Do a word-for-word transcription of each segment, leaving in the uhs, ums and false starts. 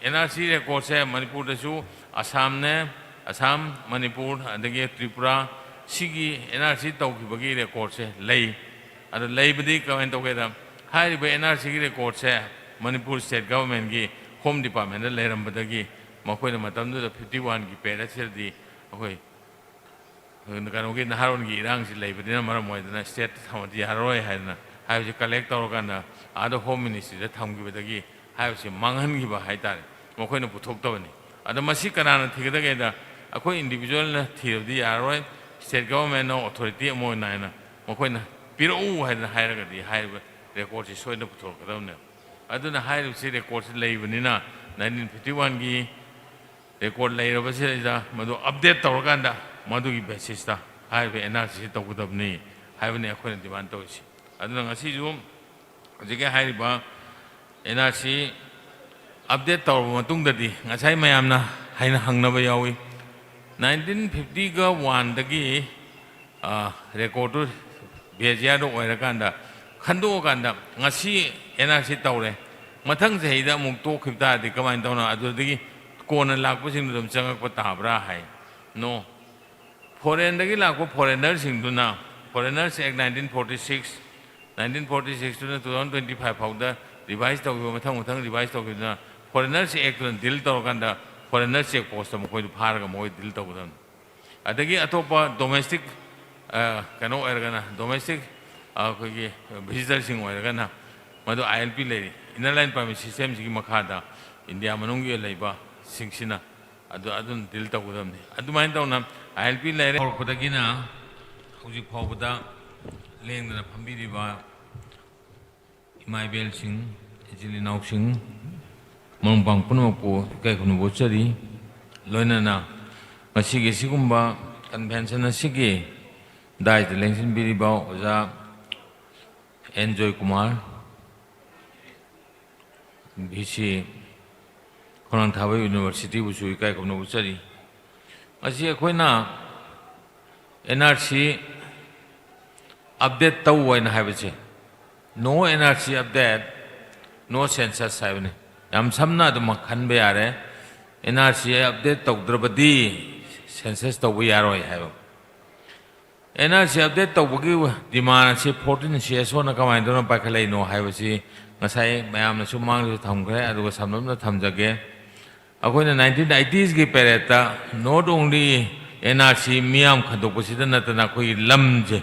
And R ꯁꯤ ꯔꯦꯀꯣꯔꯠꯁꯦ ꯃꯅꯤꯄꯨꯔꯗꯁꯨ ꯑꯁꯥꯝꯅꯦ, ꯑꯁꯥꯝ, ꯃꯅꯤꯄꯨꯔ, ꯑꯗꯒꯤ ꯇ꯭ꯔꯤꯄꯨꯔꯥ, ꯁꯤꯒꯤ ꯑꯦꯟ ꯑꯥꯔ ꯁꯤ ꯇꯧꯈꯤꯕꯒꯤ ꯔꯦꯀꯣꯔꯠꯁꯦ ꯂꯩ꯫ ꯑꯗꯣ ꯂꯩꯕꯗꯤ ꯀꯃꯥꯏꯅ ꯇꯧꯒꯦꯗ, ꯍꯥꯏꯔꯤꯕ ꯑꯦꯟ ꯑꯥꯔ ꯁꯤꯒꯤ ꯔꯦꯀꯣꯔꯠꯁꯦ ꯃꯅꯤꯄꯨꯔ ꯁ꯭ꯇꯦꯠ ꯒꯚꯔꯟꯃꯦꯟꯒꯤ ꯍꯣꯝ ꯗꯤꯄꯥꯔꯠꯃꯦꯟꯗ ꯂꯩꯔꯝꯕꯗꯒꯤ ꯃꯈꯣꯏꯅ ꯃꯇꯝꯗꯨꯗ ꯐꯤꯐꯇꯤ ꯋꯥꯟꯒꯤ ꯄꯦꯔꯦꯠꯁꯤꯗꯗꯤ ꯑꯩꯈꯣꯏ ꯀꯩꯅꯣꯒꯤ ꯅꯍꯥꯔꯣꯟꯒꯤ ꯏꯔꯥꯡꯁꯤ ꯂꯩꯕꯅꯤꯅ ꯃꯔꯝ ꯑꯣꯏꯗꯅ ꯁ꯭ꯇꯦꯠꯇ ꯊꯝꯃꯗꯤ ꯌꯥꯔꯔꯣꯏ ꯍꯥꯏꯗꯅ ꯍꯥꯏꯕꯁꯤ ꯀꯂꯦꯛ ꯇꯧꯔꯀꯥꯟꯗ ꯑꯥꯗ ꯍꯣꯝ ꯃꯤꯅꯤꯁꯇ꯭ꯔꯤꯗ ꯊꯝꯈꯤꯕꯗꯒꯤ ꯍꯥꯏꯕꯁꯤ ꯃꯥꯡꯍꯟꯈꯤꯕ ꯍꯥꯏꯇꯥꯔꯦ, ꯃꯈꯣꯏꯅ ꯄꯨꯊꯣꯛꯇꯕꯅꯤ꯫ ꯑꯗꯣ ꯃꯁꯤ ꯀꯅꯥꯅ ꯊꯤꯒꯗꯒꯦꯗ, ꯑꯩꯈꯣꯏ ꯏꯟꯗꯤꯕꯤꯖꯨꯋꯦꯜꯅ ꯊꯤꯔꯕꯗꯤ ꯌꯥꯔꯔꯣꯏ, ꯁ꯭ꯇꯦꯠ ꯒꯚꯔꯟꯃꯦꯟꯅ ꯑꯣꯊꯣꯔꯤꯇꯤ ꯑꯃ ꯑꯣꯏꯅ ꯍꯥꯏꯅ ꯃꯈꯣꯏꯅ ꯄꯤꯔꯛꯎ ꯍꯥꯏꯗꯅ ꯍꯥꯏꯔꯒꯗꯤ ꯍꯥꯏꯔꯤꯕ ꯔꯦꯀꯣꯔꯠꯁꯤ ꯁꯣꯏꯗꯅ ꯄꯨꯊꯣꯔꯛꯀꯗꯕꯅꯦꯕ꯫ ꯑꯗꯨꯅ ꯍꯥꯏꯔꯤꯕꯁꯤ ꯔꯦꯀꯣꯔꯠꯁꯤ ꯂꯩꯕꯅꯤꯅ ꯅꯥꯏꯟꯇꯤꯟ ꯐꯤꯐꯇꯤ ꯋꯥꯟꯒꯤ ꯔꯦꯀꯣꯔꯠ ꯂꯩꯔꯕꯁꯤꯗꯩꯗ ꯃꯗꯨ ꯑꯞꯗꯦꯠ ꯇꯧꯔꯀꯥꯟꯗ ꯃꯗꯨꯒꯤ ꯕꯦꯁꯤꯁꯇ ꯍꯥꯏꯔꯤꯕ ꯑꯦꯟ ꯑꯥꯔ ꯁꯤꯁꯤ ꯇꯧꯒꯗꯕꯅꯤ ꯍꯥꯏꯕꯅꯤ ꯑꯩꯈꯣꯏꯅ ꯗꯤꯃꯥꯟ ꯇꯧꯔꯤꯁꯤ꯫ ꯑꯗꯨꯅ ꯉꯁꯤꯁꯨ ꯍꯧꯖꯤꯛꯀꯤ ꯍꯥꯏꯔꯤꯕ ꯑꯦꯟ ꯑꯥꯔ ꯁꯤ ꯑꯞꯗꯦꯠ ꯇꯧꯔꯕ ꯃꯇꯨꯡꯗꯗꯤ ꯉꯁꯥꯏ ꯃꯌꯥꯝꯅ ꯍꯥꯏꯅ ꯍꯪꯅꯕ ꯌꯥꯎꯏ, ꯅꯥꯏꯟꯇꯤꯟ ꯐꯤꯐꯇꯤꯒ ꯋꯥꯟꯗꯒꯤ ꯔꯦꯀꯣꯔꯠꯇꯨ ꯕꯦꯖꯤꯌꯥꯔꯗ ꯑꯣꯏꯔꯀꯥꯟꯗ ꯈꯟꯗꯣꯛꯑꯀꯥꯟꯗ ꯉꯁꯤ ꯑꯦꯟ ꯑꯥꯔ ꯁꯤ ꯇꯧꯔꯦ, ꯃꯊꯪ ꯆꯍꯤꯗ ꯑꯃꯨꯛ ꯇꯣꯛꯈꯤꯕ ꯇꯥꯔꯗꯤ ꯀꯃꯥꯏꯅ ꯇꯧꯅ ꯑꯗꯨꯗꯒꯤ ꯀꯣꯟꯅ ꯂꯥꯛꯄꯁꯤꯡꯗꯨ ꯑꯗꯨꯝ ꯆꯪꯉꯛꯄ ꯇꯥꯕ꯭ꯔꯥ ꯍꯥꯏ꯫ ꯅꯣ꯫ ꯐꯣꯔꯦꯟꯗꯒꯤ ꯂꯥꯛꯄ ꯐꯣꯔꯦꯟꯅꯔꯁꯤꯡꯗꯨꯅ, foreigners act nineteen forty six, nineteen forty ꯁꯤꯛꯁꯇꯨꯅ ꯇꯨ ꯊꯥꯎꯖꯟ ꯇ꯭ꯋꯦꯟꯇꯤ ꯐꯥꯏꯚ ꯐꯥꯎꯗ ꯔꯤꯚꯥꯏꯁ ꯇꯧꯈꯤꯕ, ꯃꯊꯪ ꯃꯊꯪ ꯔꯤꯚꯥꯏꯁ ꯇꯧꯈꯤꯕꯗꯨꯅ ꯐꯣꯔꯦꯟꯅꯔꯁ ꯑꯦꯛꯇꯨꯅ ꯗꯤꯜ ꯇꯧꯔꯀꯥꯟꯗ ꯐꯣꯔꯦꯟꯅꯔ ꯆꯦꯛ ꯄꯣꯁꯇ ꯃꯈꯣꯏꯗꯨ ꯐꯥꯔꯒ ꯃꯈꯣꯏ ꯗꯤꯜ ꯇꯧꯒꯗꯕꯅꯤ꯫ ꯑꯗꯒꯤ ꯑꯇꯣꯞꯄ ꯗꯣꯃꯦꯁꯇꯤꯛ ꯀꯩꯅꯣ ꯑꯣꯏꯔꯒꯅ, ꯗꯣꯃꯦꯁꯇꯤꯛ ꯑꯩꯈꯣꯏꯒꯤ ꯚꯤꯖꯤꯇꯔꯁꯤꯡ ꯑꯣꯏꯔꯒꯅ ꯃꯗꯨ ꯑꯥꯏ ꯑꯦꯜ ꯄꯤ ꯂꯩꯔꯤ, ꯏꯟꯅꯔ ꯂꯥꯏꯟ ꯄꯔꯃꯤꯠ ꯁꯤꯁꯇꯦꯝꯁꯤꯒꯤ ꯃꯈꯥꯗ ꯏꯟꯗꯤꯌꯥ ꯃꯅꯨꯡꯒꯤ ꯂꯩꯕꯁꯤꯡꯁꯤꯅ ꯑꯗꯨ ꯑꯗꯨꯝ ꯗꯤꯜ ꯇꯧꯒꯗꯕꯅꯤ꯫ ꯑꯗꯨꯃꯥꯏꯅ ꯇꯧꯅ ꯑꯥꯏ ꯑꯦꯜ ꯄꯤ ꯂꯩꯔꯦ꯫ ꯍꯧꯔꯛꯄꯗꯒꯤꯅ ꯍꯧꯖꯤꯛ ꯐꯥꯎꯕꯗ ꯂꯦꯡꯗꯅ ꯐꯝꯕꯤꯔꯤꯕ ꯏꯃꯥ ꯏꯕꯦꯜꯁꯤꯡ, ꯏꯆꯤꯜ ꯏꯅꯥꯎꯁꯤꯡ, ꯃꯔꯨꯞ ꯃꯄꯥꯡ ꯄꯨꯝꯅꯃꯛꯄꯨ ꯏꯀꯥꯏ ꯈꯨꯝꯅꯕ ꯎꯠꯆꯔꯤ꯫ ꯂꯣꯏꯅꯅ ꯉꯁꯤꯒꯤ ꯑꯁꯤꯒꯨꯝꯕ ꯀꯟꯚꯦꯟꯁꯟ ꯑꯁꯤꯒꯤ ꯗꯥꯏꯗ ꯂꯦꯡꯁꯤꯟꯕꯤꯔꯤꯕ ꯑꯣꯖꯥ ꯑꯦꯟ ꯖꯣꯏꯀꯨꯃꯥꯔ, ꯚꯤ ꯁꯤ ꯈꯣꯡꯅꯥꯡꯊꯥꯕ ꯌꯨꯅꯤꯚꯔꯁꯤꯇꯤꯕꯨꯁꯨ ꯏꯀꯥꯏ ꯈꯨꯝꯅꯕ ꯎꯠꯆꯔꯤ꯫ ꯉꯁꯤ ꯑꯩꯈꯣꯏꯅ ꯑꯦꯟ ꯑꯥꯔ ꯁꯤ ꯑꯞꯗꯦꯠ ꯇꯧ ꯍꯥꯏꯅ ꯍꯥꯏꯕꯁꯦ, "No N R C update, no census" ꯍꯥꯏꯕꯅꯤ꯫ ꯌꯥꯝ ꯁꯝꯅ ꯑꯗꯨꯃꯛ ꯈꯟꯕ ꯌꯥꯔꯦ꯫ ꯑꯦꯟ ꯑꯥꯔ ꯁꯤ ꯑꯞꯗꯦꯠ ꯇꯧꯗ꯭ꯔꯕꯗꯤ ꯁꯦꯟꯁꯁ ꯇꯧꯕ ꯌꯥꯔꯣꯏ ꯍꯥꯏꯕ꯫ ꯑꯦꯟ ꯑꯥꯔ ꯁꯤ ꯑꯞꯗꯦꯠ ꯇꯧꯕꯒꯤ ꯗꯤꯃꯥꯟ ꯑꯁꯤ ꯐꯣꯔꯇꯤꯟ ꯁꯤ ꯑꯦꯁ ꯑꯣꯅ ꯀꯃꯥꯏꯅ ꯇꯧꯅ ꯄꯥꯏꯈꯠꯂꯛꯏꯅꯣ ꯍꯥꯏꯕꯁꯤ ꯉꯁꯥꯏ ꯃꯌꯥꯝꯅꯁꯨ ꯃꯥꯡꯗꯁꯨ ꯊꯝꯈ꯭ꯔꯦ, ꯑꯗꯨꯒ ꯁꯝꯂꯞꯅ ꯊꯝꯖꯒꯦ꯫ ꯑꯩꯈꯣꯏꯅ ꯅꯥꯏꯟꯇꯤꯟ ꯑꯩꯇꯤꯁꯀꯤ ꯄꯦꯔꯦꯠꯇ not only N R C ꯃꯤꯌꯥꯝ ꯈꯟꯗꯣꯛꯄꯁꯤꯗ ꯅꯠꯇꯅ ꯑꯩꯈꯣꯏꯒꯤ ꯂꯝꯁꯦ,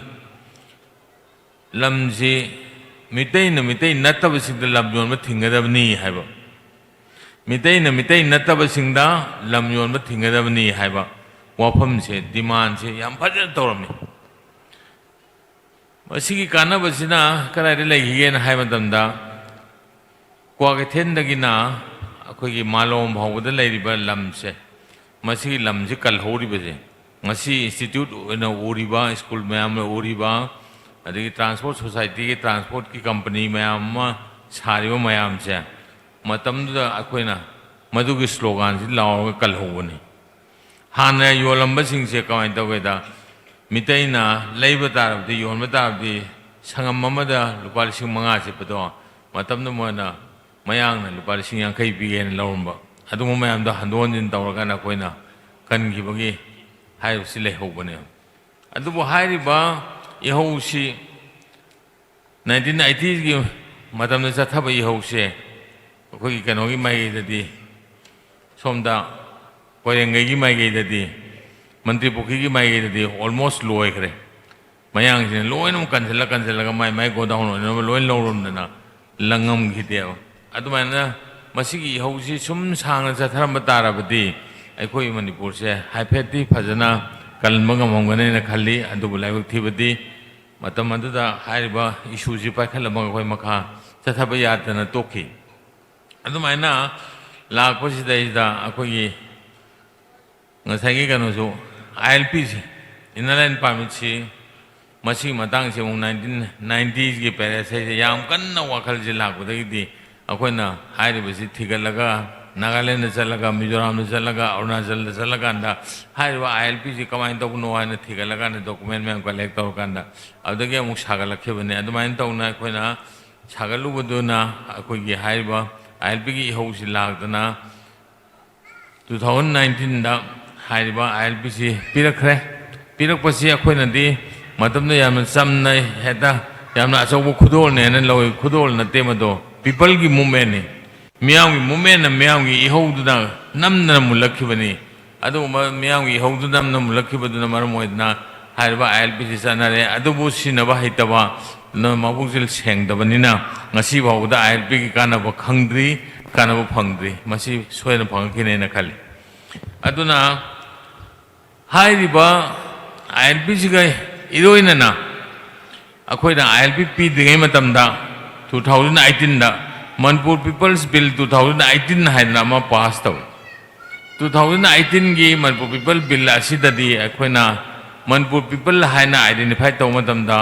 ꯂꯝꯁꯤ ꯃꯤꯇꯩꯅ ꯃꯤꯇꯩ ꯅꯠꯇꯕꯁꯤꯡꯗ ꯂꯝ ꯌꯣꯟꯕ ꯊꯤꯡꯒꯗꯕꯅꯤ ꯍꯥꯏꯕ, ꯃꯤꯇꯩꯅ ꯃꯤꯇꯩ ꯅꯠꯇꯕꯁꯤꯡꯗ ꯂꯝ ꯌꯣꯟꯕ ꯊꯤꯡꯒꯗꯕꯅꯤ ꯍꯥꯏꯕ ꯋꯥꯐꯝꯁꯦ, ꯗꯤꯃꯥꯟꯁꯦ ꯌꯥꯝ ꯐꯖꯅ ꯇꯧꯔꯝꯃꯤ꯫ ꯃꯁꯤꯒꯤ ꯀꯥꯟꯅꯕꯁꯤꯅ ꯀꯗꯥꯏꯗ ꯂꯩꯈꯤꯒꯦꯅ ꯍꯥꯏꯕ ꯃꯇꯝꯗ, ꯀ꯭ꯋꯥꯀꯩꯊꯦꯜꯗꯒꯤꯅ ꯑꯩꯈꯣꯏꯒꯤ ꯃꯥꯂꯣꯝ ꯐꯥꯎꯕꯗ ꯂꯩꯔꯤꯕ ꯂꯝꯁꯦ, ꯃꯁꯤꯒꯤ ꯂꯝꯁꯤ ꯀꯜꯍꯧꯔꯤꯕꯁꯦ, ꯉꯁꯤ ꯏꯟꯁꯇꯤꯇ꯭ꯌꯨꯠ ꯑꯣꯏꯅ ꯎꯔꯤꯕ, ꯁ꯭ꯀꯨꯜ ꯃꯌꯥꯝ ꯑꯃ ꯎꯔꯤꯕ, ꯑꯗꯒꯤ ꯇ꯭ꯔꯥꯟꯁꯄꯣꯔꯠ ꯁꯣꯁꯥꯏꯇꯤꯒꯤ ꯇ꯭ꯔꯥꯟꯁꯄꯣꯔꯠꯀꯤ ꯀꯝꯄꯅꯤ ꯃꯌꯥꯝ ꯑꯃ ꯁꯥꯔꯤꯕ ꯃꯌꯥꯝꯁꯦ, ꯃꯇꯝꯗꯨꯗ ꯑꯩꯈꯣꯏꯅ ꯃꯗꯨꯒꯤ ꯁ꯭ꯂꯣꯒꯥꯟꯁꯤ ꯂꯥꯎꯔꯒ ꯀꯜꯍꯧꯕꯅꯤ꯫ ꯍꯥꯟꯅ ꯌꯣꯜꯂꯝꯕꯁꯤꯡꯁꯦ ꯀꯃꯥꯏꯅ ꯇꯧꯒꯦꯗ, ꯃꯤꯇꯩꯅ ꯂꯩꯕ ꯇꯥꯔꯕꯗꯤ, ꯌꯣꯟꯕ ꯇꯥꯔꯕꯗꯤ, ꯁꯪꯉꯝ ꯑꯃꯗ ꯂꯨꯄꯥ ꯂꯤꯁꯤꯡ ꯃꯉꯥ ꯆꯠꯄꯗꯣ, ꯃꯇꯝꯗꯨ ꯃꯣꯏꯅ ꯃꯌꯥꯡꯅ ꯂꯨꯄꯥ ꯂꯤꯁꯤꯡ ꯌꯥꯡꯈꯩ ꯄꯤꯒꯦꯅ ꯂꯧꯔꯝꯕ꯫ ꯑꯗꯨꯒꯨꯝꯕ ꯃꯌꯥꯝꯗꯣ ꯍꯟꯗꯣꯛ ꯍꯟꯖꯤꯟ ꯇꯧꯔꯀꯥꯟꯗ ꯑꯩꯈꯣꯏꯅ ꯀꯟꯈꯤꯕꯒꯤ ꯍꯥꯏꯕꯁꯤ ꯂꯩꯍꯧꯕꯅꯦ꯫ ꯑꯗꯨꯕꯨ ꯍꯥꯏꯔꯤꯕ ꯏꯍꯧꯁꯤ ꯅꯥꯏꯟꯇꯤꯟ ꯑꯩꯇꯤꯒꯤ ꯃꯇꯝꯗ ꯆꯠꯊꯕ ꯏꯍꯧꯁꯦ ꯑꯩꯈꯣꯏꯒꯤ ꯀꯩꯅꯣꯒꯤ ꯃꯥꯏꯀꯩꯗꯗꯤ, ꯁꯣꯝꯗ ꯀꯣꯏꯔꯦꯡꯒꯩꯒꯤ ꯃꯥꯏꯀꯩꯗꯗꯤ, ꯃꯟꯇ꯭ꯔꯤ ꯄꯨꯈ꯭ꯔꯤꯒꯤ ꯃꯥꯏꯀꯩꯗꯗꯤ almost ꯂꯣꯏꯈ꯭ꯔꯦ꯫ ꯃꯌꯥꯡꯁꯤꯅ ꯂꯣꯏꯅꯃꯛ ꯀꯟꯁꯤꯜꯂ ꯀꯟꯁꯤꯜꯂꯒ ꯃꯥꯏ ꯃꯥꯏ ꯒꯣꯗꯥꯎꯟ ꯑꯣꯏꯅꯕ ꯂꯣꯏ ꯂꯧꯔꯝꯗꯅ ꯂꯪꯉꯝꯈꯤꯗꯦꯕ꯫ ꯑꯗꯨꯃꯥꯏꯅ ꯃꯁꯤꯒꯤ ꯏꯍꯧꯁꯤ ꯁꯨꯝ ꯁꯥꯡꯅ ꯆꯠꯊꯔꯝꯕ ꯇꯥꯔꯕꯗꯤ ꯑꯩꯈꯣꯏ ꯃꯅꯤꯄꯨꯔꯁꯦ ꯍꯥꯏꯐꯦꯠꯇꯤ ꯐꯖꯅ ꯀꯟꯕ ꯉꯝꯃꯝꯒꯅꯦꯅ ꯈꯜꯂꯤ꯫ ꯑꯗꯨꯕꯨ ꯂꯥꯏꯕꯛ ꯊꯤꯕꯗꯤ ꯃꯇꯝ ꯑꯗꯨꯗ ꯍꯥꯏꯔꯤꯕ ꯏꯁꯨꯁꯤ ꯄꯥꯏꯈꯠꯂꯝꯃꯒ ꯑꯩꯈꯣꯏ ꯃꯈꯥ ꯆꯠꯊꯕ ꯌꯥꯗꯅ ꯇꯣꯛꯈꯤ꯫ ꯑꯗꯨꯃꯥꯏꯅ ꯂꯥꯛꯄꯁꯤꯗꯩꯗ ꯑꯩꯈꯣꯏꯒꯤ ꯉꯁꯥꯏꯒꯤ ꯀꯩꯅꯣꯁꯨ, ꯑꯥꯏ ꯑꯦꯜ ꯄꯤꯁꯤ, ꯏꯅꯔ ꯂꯥꯏꯟ ꯄꯥꯔꯃꯤꯠꯁꯤ, ꯃꯁꯤꯒꯤ ꯃꯇꯥꯡꯁꯤ ꯑꯃꯨꯛ ꯅꯥꯏꯟꯇꯤꯟ ꯅꯥꯏꯟꯇꯤꯁꯀꯤ ꯄꯦꯔꯦꯠꯁꯤꯗ ꯌꯥꯝ ꯀꯟꯅ ꯋꯥꯈꯜꯁꯤ ꯂꯥꯛꯄꯗꯒꯤꯗꯤ ꯑꯩꯈꯣꯏꯅ ꯍꯥꯏꯔꯤꯕꯁꯤ ꯊꯤꯒꯠꯂꯒ, ꯅꯥꯒꯥꯂꯦꯟꯗ ꯆꯠꯂꯒ, ꯃꯤꯖꯣꯔꯥꯝꯗ ꯆꯠꯂꯒ, ꯑꯔꯨꯅꯥꯆꯜꯗ ꯆꯠꯂꯀꯥꯟꯗ ꯍꯥꯏꯔꯤꯕ ꯑꯥꯏ ꯑꯦꯜ ꯄꯤꯁꯤ ꯀꯃꯥꯏꯅ ꯇꯧꯕꯅꯣ ꯍꯥꯏꯅ ꯊꯤꯒꯠꯂꯀꯥꯟꯗ, ꯗꯣꯀꯨꯃꯦꯟ ꯃꯌꯥꯝ ꯀꯂꯦꯛ ꯇꯧꯔꯀꯥꯟꯗ ꯑꯗꯨꯗꯒꯤ ꯑꯃꯨꯛ ꯁꯥꯒꯠꯂꯛꯈꯤꯕꯅꯤ꯫ ꯑꯗꯨꯃꯥꯏꯅ ꯇꯧꯅ ꯑꯩꯈꯣꯏꯅ ꯁꯥꯒꯠꯂꯨꯕꯗꯨꯅ ꯑꯩꯈꯣꯏꯒꯤ ꯍꯥꯏꯔꯤꯕ ꯑꯥꯏ ꯑꯦꯜ ꯄꯤꯒꯤ ꯏꯍꯧꯁꯤ ꯂꯥꯛꯇꯅ ꯇꯨ ꯊꯥꯎꯖꯟ ꯅꯥꯏꯟꯇꯤꯟꯗ ꯍꯥꯏꯔꯤꯕ ꯑꯥꯏ ꯑꯦꯜ ꯄꯤꯁꯤ ꯄꯤꯔꯛꯈ꯭ꯔꯦ꯫ ꯄꯤꯔꯛꯄꯁꯤ ꯑꯩꯈꯣꯏꯅꯗꯤ ꯃꯇꯝꯗ ꯌꯥꯝꯅ ꯆꯝꯅ, ꯍꯦꯛꯇ ꯌꯥꯝꯅ ꯑꯆꯧꯕ ꯈꯨꯗꯣꯜꯅꯦꯅ ꯂꯧꯏ꯫ ꯈꯨꯗꯣꯜ ꯅꯠꯇꯦ ꯃꯗꯣ, ꯄꯤꯄꯜꯒꯤ ꯃꯨꯞꯃꯦꯟꯅꯤ꯫ ꯃꯤꯌꯥꯝꯒꯤ ꯃꯨꯞꯃꯦꯟꯅ ꯃꯤꯌꯥꯝꯒꯤ ꯏꯍꯧꯗꯨꯅ ꯅꯝꯗꯅ ꯃꯨꯜꯂꯛꯈꯤꯕꯅꯤ꯫ ꯑꯗꯨꯒꯨꯝꯕ ꯃꯤꯌꯥꯝꯒꯤ ꯏꯍꯧꯗꯨ ꯅꯝꯅ ꯃꯨꯜꯂꯛꯈꯤꯕꯗꯨꯅ ꯃꯔꯝ ꯑꯣꯏꯗꯨꯅ ꯍꯥꯏꯔꯤꯕ ꯑꯥꯏ ꯑꯦꯜ ꯄꯤꯁꯤ ꯆꯠꯅꯔꯦ꯫ ꯑꯗꯨꯕꯨ ꯁꯤꯖꯤꯟꯅꯕ ꯍꯩꯇꯕ, ꯃꯕꯨꯛꯆꯦꯜ ꯁꯦꯡꯗꯕꯅꯤꯅ ꯉꯁꯤ ꯐꯥꯎꯕꯗ ꯑꯥꯏ ꯑꯦꯜ ꯄꯤꯒꯤ ꯀꯥꯟꯅꯕ ꯈꯪꯗ꯭ꯔꯤ, ꯀꯥꯟꯅꯕ ꯐꯪꯗ꯭ꯔꯤ꯫ ꯃꯁꯤ ꯁꯣꯏꯗꯅ ꯐꯪꯉꯛꯈꯤꯅꯦꯅ ꯈꯜꯂꯤ꯫ ꯑꯗꯨꯅ ꯍꯥꯏꯔꯤꯕ ꯑꯥꯏ ꯑꯦꯜ ꯄꯤꯁꯤꯒ ꯏꯔꯣꯏꯅꯅ ꯑꯩꯈꯣꯏꯅ ꯑꯥꯏ ꯑꯦꯜ ꯄꯤ ꯄꯤꯗ꯭ꯔꯤꯉꯩ ꯃꯇꯝꯗ, ꯇꯨ ꯊꯥꯎꯖꯟ ꯑꯩꯠꯇꯤꯟꯗ Manipur peoples bill two thousand eighteen ꯍꯥꯏꯗꯅ ꯑꯃ ꯄꯥꯁ ꯇꯧꯏ꯫ ꯇꯨ ꯊꯥꯎꯖꯟ ꯑꯩꯠꯇꯤꯟꯒꯤ ꯃꯅꯤꯄꯨꯔ ꯄꯤꯄꯜ ꯕꯤꯜ ꯑꯁꯤꯗꯗꯤ ꯑꯩꯈꯣꯏꯅ ꯃꯅꯤꯄꯨꯔ ꯄꯤꯄꯜ ꯍꯥꯏꯅ ꯑꯥꯏꯗꯦꯟꯇꯤꯐꯥꯏ ꯇꯧꯕ ꯃꯇꯝꯗ,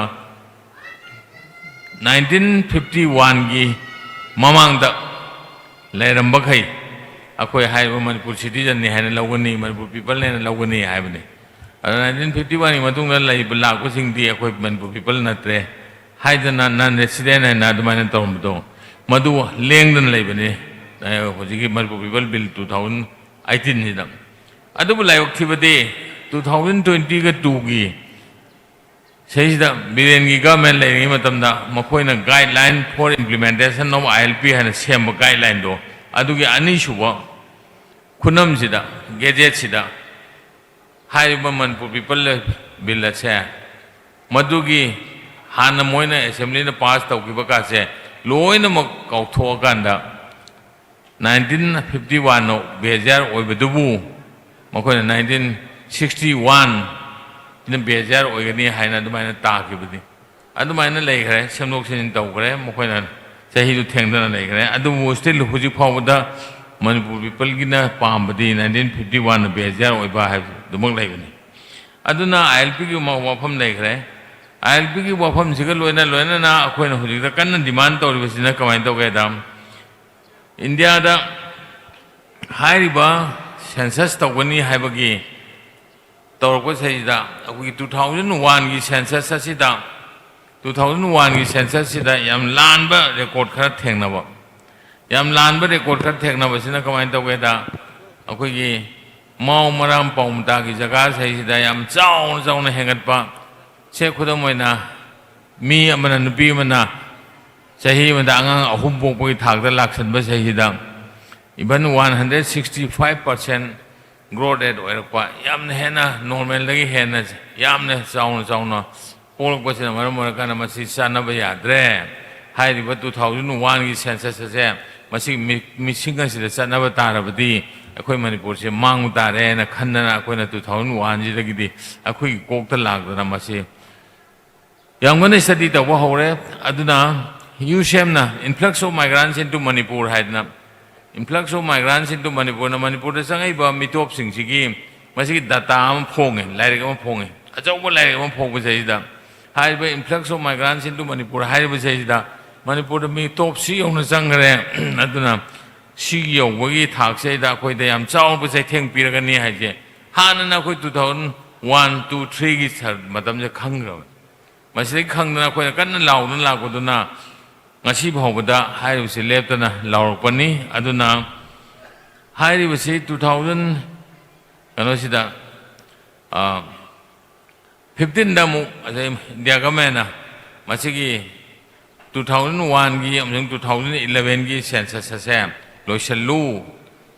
ꯅꯥꯏꯟꯇꯤꯟ ꯐꯤꯐꯇꯤ ꯋꯥꯟꯒꯤ ꯃꯃꯥꯡꯗ ꯂꯩꯔꯝꯕꯈꯩ ꯑꯩꯈꯣꯏ ꯍꯥꯏꯔꯤꯕ ꯃꯅꯤꯄꯨꯔ ꯁꯤꯇꯤꯖꯟꯅꯤ ꯍꯥꯏꯅ ꯂꯧꯒꯅꯤ, ꯃꯅꯤꯄꯨꯔ ꯄꯤꯄꯜꯅꯤ ꯍꯥꯏꯅ ꯂꯧꯒꯅꯤ ꯍꯥꯏꯕꯅꯤ꯫ ꯑꯗꯣ ꯅꯥꯏꯟꯇꯤꯟ ꯐꯤꯐꯇꯤ ꯋꯥꯟꯒꯤ ꯃꯇꯨꯡꯗ ꯂꯩꯕ, ꯂꯥꯛꯄꯁꯤꯡꯗꯤ ꯑꯩꯈꯣꯏ ꯃꯅꯤꯄꯨꯔ ꯄꯤꯄꯜ ꯅꯠꯇ꯭ꯔꯦ ꯍꯥꯏꯗꯅ, ꯅꯟ ꯔꯦꯁꯤꯗꯦꯟ ꯍꯥꯏꯅ ꯑꯗꯨꯃꯥꯏꯅ ꯇꯧꯔꯝꯕꯗꯣ, ꯃꯗꯨ ꯂꯦꯡꯗꯅ ꯂꯩꯕꯅꯤ, ꯑ, ꯍꯧꯖꯤꯛꯀꯤ Manipur people bill two thousand ꯑꯩꯠꯇꯤꯟꯁꯤꯗ꯫ ꯑꯗꯨꯕꯨ ꯂꯥꯏꯕꯛ ꯊꯤꯕꯗꯤ, ꯇꯨ ꯊꯥꯎꯖꯟ ꯇ꯭ꯋꯦꯟꯇꯤꯒ ꯇꯨꯒꯤ ꯁꯤꯁꯤꯗ ꯕꯤꯔꯦꯟꯒꯤ ꯒꯚꯔꯟꯃꯦꯟ ꯂꯩꯔꯤꯉꯩ ꯃꯇꯝꯗ ꯃꯈꯣꯏꯅ Guideline for Implementation of I L P ꯍꯥꯏꯅ ꯁꯦꯝꯕ ꯒꯥꯏꯗꯂꯥꯏꯟꯗꯣ, ꯑꯗꯨꯒꯤ ꯑꯅꯤꯁꯨꯕ ꯈꯨꯅꯝꯁꯤꯗ, ꯒꯦꯖꯦꯠꯁꯤꯗ ꯍꯥꯏꯔꯤꯕ ꯃꯅꯤꯄꯨꯔ ꯄꯤꯄꯜ ꯕꯤꯜ ꯑꯁꯦ, ꯃꯗꯨꯒꯤ ꯍꯥꯟꯅ ꯃꯣꯏꯅ ꯑꯦꯁꯦꯝꯕ꯭ꯂꯤꯅ ꯄꯥꯁ ꯇꯧꯈꯤꯕ ꯀꯥꯁꯦ ꯂꯣꯏꯅꯃꯛ ꯀꯥꯎꯊꯣꯛꯑꯀꯥꯟꯗ, ꯅꯥꯏꯟꯇꯤꯟ ꯐꯤꯐꯇꯤ ꯋꯥꯟꯅ ꯕꯦꯖꯤꯌꯥꯔ ꯑꯣꯏꯕꯗꯨꯕꯨ ꯃꯈꯣꯏꯅ ꯅꯥꯏꯟꯇꯤꯟ ꯁꯤꯛꯁꯇꯤ ꯋꯥꯟ ꯁꯤꯅ ꯕꯦꯖꯤꯌꯥꯔ ꯑꯣꯏꯒꯅꯤ ꯍꯥꯏꯅ ꯑꯗꯨꯃꯥꯏꯅ ꯇꯥꯈꯤꯕꯅꯤ꯫ ꯑꯗꯨꯃꯥꯏꯅ ꯂꯩꯈ꯭ꯔꯦ, ꯁꯦꯝꯗꯣꯛ ꯁꯦꯝꯖꯤꯟ ꯇꯧꯈ꯭ꯔꯦ, ꯃꯈꯣꯏꯅ ꯆꯍꯤꯗꯨ ꯊꯦꯡꯊꯅ ꯂꯩꯈ꯭ꯔꯦ꯫ ꯑꯗꯨꯕꯨ still ꯍꯧꯖꯤꯛ ꯐꯥꯎꯕꯗ ꯃꯅꯤꯄꯨꯔ ꯄꯤꯄꯜꯒꯤꯅ ꯄꯥꯝꯕꯗꯤ ꯅꯥꯏꯟꯇꯤꯟ ꯐꯤꯐꯇꯤ ꯋꯥꯟꯅ ꯕꯦꯖꯤꯌꯥꯔ ꯑꯣꯏꯕ ꯍꯥꯏꯕꯗꯨꯃꯛ ꯂꯩꯕꯅꯤ꯫ ꯑꯗꯨꯅ ꯑꯥꯏ ꯑꯦꯜ ꯄꯤꯒꯤ ꯋꯥꯐꯝ ꯂꯩꯈ꯭ꯔꯦ꯫ ꯑꯥꯏ ꯑꯦꯜ ꯄꯤꯒꯤ ꯋꯥꯐꯝꯁꯤꯒ ꯂꯣꯏꯅ ꯂꯣꯏꯅꯅ ꯑꯩꯈꯣꯏꯅ ꯍꯧꯖꯤꯛꯇ ꯀꯟꯅ ꯗꯤꯃꯥꯟ ꯇꯧꯔꯤꯕꯁꯤꯅ ꯀꯃꯥꯏꯅ ꯇꯧꯒꯦꯗ, ꯏꯟꯗꯤꯌꯥꯗ ꯍꯥꯏꯔꯤꯕ ꯁꯦꯟꯁꯁ ꯇꯧꯒꯅꯤ ꯍꯥꯏꯕꯒꯤ ꯇꯧꯔꯛꯄꯁꯤꯗ, ꯑꯩꯈꯣꯏꯒꯤ ꯇꯨ ꯊꯥꯎꯖꯟ ꯋꯥꯟꯒꯤ ꯁꯦꯟꯁꯁ ꯑꯁꯤꯗ, ꯇꯨ ꯊꯥꯎꯖꯟ ꯋꯥꯟꯒꯤ ꯁꯦꯟꯁꯁꯁꯤꯗ ꯌꯥꯝ ꯂꯥꯟꯕ ꯔꯦꯀꯣꯔꯠ ꯈꯔ ꯊꯦꯡꯅꯕ꯫ ꯌꯥꯝ ꯂꯥꯟꯕ ꯔꯦꯀꯣꯔꯠ ꯈꯔ ꯊꯦꯡꯅꯕꯁꯤꯅ ꯀꯃꯥꯏꯅ ꯇꯧꯒꯦꯗ, ꯑꯩꯈꯣꯏꯒꯤ ꯃꯥꯎ ꯃꯔꯥꯝ ꯄꯥꯎꯃꯇꯥꯒꯤ ꯖꯒꯥꯁꯤꯗꯩꯁꯤꯗ ꯌꯥꯝ ꯆꯥꯎꯅ ꯆꯥꯎꯅ ꯍꯦꯟꯒꯠꯄ꯫ ꯁꯦ, ꯈꯨꯗꯝ ꯑꯣꯏꯅ, ꯃꯤ ꯑꯃꯅ, ꯅꯨꯄꯤ ꯑꯃꯅ ꯆꯍꯤ ꯑꯃꯗ ꯑꯉꯥꯡ ꯑꯍꯨꯝ ꯄꯣꯛꯄꯒꯤ ꯊꯥꯛꯇ ꯂꯥꯛꯁꯟꯕ ꯆꯍꯤꯗ, even one hundred sixty five percent growth rate ꯑꯣꯏꯔꯛꯄ, ꯌꯥꯝꯅ ꯍꯦꯟꯅ ꯅꯣꯔꯃꯦꯜꯗꯒꯤ ꯍꯦꯟꯅ ꯌꯥꯝꯅ ꯆꯥꯎꯅ ꯆꯥꯎꯅ ꯄꯣꯛꯂꯛꯄꯁꯤꯅ ꯃꯔꯝ ꯑꯣꯏꯔꯀꯥꯟꯗ ꯃꯁꯤ ꯆꯠꯅꯕ ꯌꯥꯗ꯭ꯔꯦ꯫ ꯍꯥꯏꯔꯤꯕ two thousand one ꯒꯤ census ꯑꯁꯦ, ꯃꯁꯤ ꯃꯤ-, ꯃꯤꯁꯤꯡ ꯑꯁꯤꯗ ꯆꯠꯅꯕ ꯇꯥꯔꯕꯗꯤ ꯑꯩꯈꯣꯏ ꯃꯅꯤꯄꯨꯔꯁꯦ ꯃꯥꯡꯕ ꯇꯥꯔꯦꯅ ꯈꯟꯗꯅ ꯑꯩꯈꯣꯏꯅ two thousand one ꯁꯤꯗꯒꯤꯗꯤ ꯑꯩꯈꯣꯏꯒꯤ ꯀꯣꯛꯇ ꯂꯥꯛꯇꯅ ꯃꯁꯤ ꯌꯥꯝ ꯀꯟꯅ study ꯇꯧꯕ ꯍꯧꯔꯦ꯫ ꯑꯗꯨꯅ USEM ꯅ influx of migrants into Manipur ꯍꯥꯏꯗꯅ, influx of migrants into Manipur ꯅ ꯃꯅꯤꯄꯨꯔꯗ ꯆꯪꯉꯛꯏꯕ ꯃꯤꯇꯣꯞꯁꯤꯡꯁꯤꯒꯤ ꯃꯁꯤꯒꯤ data ꯑꯃ ꯐꯣꯡꯉꯦ, ꯂꯥꯏꯔꯤꯛ ꯑꯃ ꯐꯣꯡꯉꯦ, ꯑꯆꯧꯕ ꯂꯥꯏꯔꯤꯛ ꯑꯃ ꯐꯣꯡꯕꯁꯤꯗꯩꯁꯤꯗ ꯍꯥꯏꯔꯤꯕ influx of migrants into Manipur ꯍꯥꯏꯔꯤꯕꯁꯤꯗꯩꯁꯤꯗ ꯃꯅꯤꯄꯨꯔꯗ ꯃꯤꯇꯣꯞꯁꯤ ꯌꯧꯅ ꯆꯪꯈ꯭ꯔꯦ꯫ ꯑꯗꯨꯅ ꯁꯤꯒꯤ ꯌꯧꯕꯒꯤ ꯊꯥꯛꯁꯤꯗ ꯑꯩꯈꯣꯏꯗ ꯌꯥꯝ ꯆꯥꯎꯕ ꯆꯩꯊꯦꯡ ꯄꯤꯔꯒꯅꯤ ꯍꯥꯏꯁꯦ ꯍꯥꯟꯅꯅ ꯑꯩꯈꯣꯏ two thousand one, two, three ꯒꯤ ꯁꯔ-, ꯃꯇꯝꯁꯦ ꯈꯪꯈ꯭ꯔꯕꯅꯤ꯫ ꯃꯁꯤꯗꯒꯤ ꯈꯪꯗꯅ ꯑꯩꯈꯣꯏꯅ ꯀꯟꯅ ꯂꯥꯎꯗꯨꯅ ꯂꯥꯛꯄꯗꯨꯅ ꯉꯁꯤ ꯐꯥꯎꯕꯗ ꯍꯥꯏꯔꯤꯕꯁꯤ ꯂꯦꯞꯇꯅ ꯂꯥꯎꯔꯛꯄꯅꯤ꯫ ꯑꯗꯨꯅ ꯍꯥꯏꯔꯤꯕꯁꯤ two thousand, ꯀꯩꯅꯣꯁꯤꯗ, ꯑ, fifteen ꯗ ꯑꯃꯨꯛ, ꯑꯗꯩ ꯏꯟꯗꯤꯌꯥ ꯒꯚꯔꯟꯃꯦꯟꯅ ꯃꯁꯤꯒꯤ two thousand one ꯒꯤ ꯑꯃꯁꯨꯡ two thousand eleven ꯒꯤ census ꯑꯁꯦ ꯂꯣꯏꯁꯤꯜꯂꯨ,